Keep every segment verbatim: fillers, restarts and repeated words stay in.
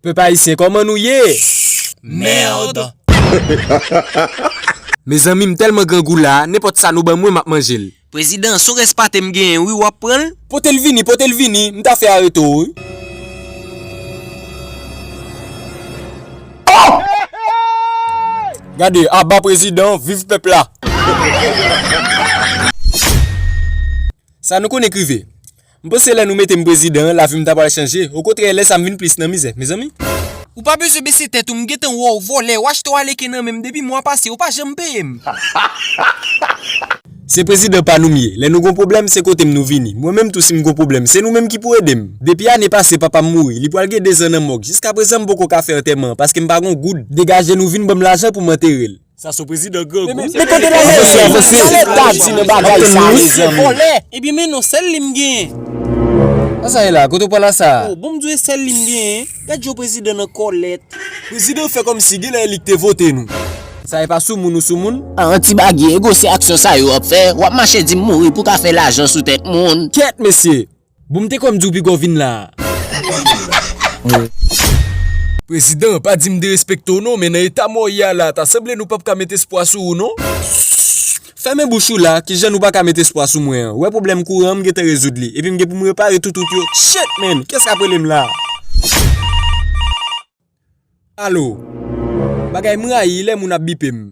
Pèp ayisyen, kòman nou ye? Merde. Mezanmi, m tèlman grangou la, nenpòt sa nou ban mwen, m ap manje l. Prezidan, se yon rès pate m genyen wi, w ap pran l? Pote l vini, pote l vini, m ta fè arete w wi. Gade, aba prezidan, viv pèp la. Sa nou konnen k rive. M panse lè nou mete m prezidan, lavi m ta pral chanje. Okontrè, lè sa m vin plis nan mizè, mezanmi. Ou pa bezwen bese tèt ou, m gentan wè w vòlè, w achte w aleke nan men m depi mwa pase, ou pa janm peye m. Se prezidan pa nou m ye. Lè nou gon pwoblèm, se kote m nou vini. Mwen menm tou si m gon pwoblèm, se nou menm ki pou ede m. Depi ane pase papa m mouri, li pral gen de zan nan mòg. Jiskaprezan m poko ka fè antèman an, paske m pa gon goud. Degaje nou vin ban m lajan pou m antere l. Sa se prezidan grangou. Men kote lajan sa? Sa leta di nan bagay sa, mezanmi. Ebyen men non, sèl li m genyen. Sa sa ye la? Kote w pran lajan sa? Oh, bon, m di w e sèl li m genyen. Gad jan prezidan nan kòlèt. Prezidan fè kòmsi genlè e li k te vote nou. Sa e pa sou moun ou sou moun? A, an ti bagay, ego se aksyon sa yo w ap fè. W ap mache di m mouri pou w ka fè lajan sou tèt moun. Kèt, mesye! Bon, m te kwè m di w piga w vin la a. Prezidan, pa di m derespekte w non, men nan eta mò w ye a la, ta sanble nou p ap ka met espwa sou ou non. Fèmen bouch ou la, kijan nou pa ka met espwa sou mwen an? Ou wè pwoblèm kouran an, m gentan rezoud li, epi m gen pou m repare tout wout yo. Shit, man! Kiyès k ap rele m la a? Alo? Bagay m rayi lè moun ap bipe m.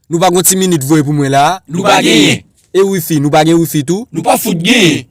Nou pa gon ti minit voye pou mwen la a? Nou pa genyen. E wifi, nou pa gen wifi tou? Nou pa fout genyen.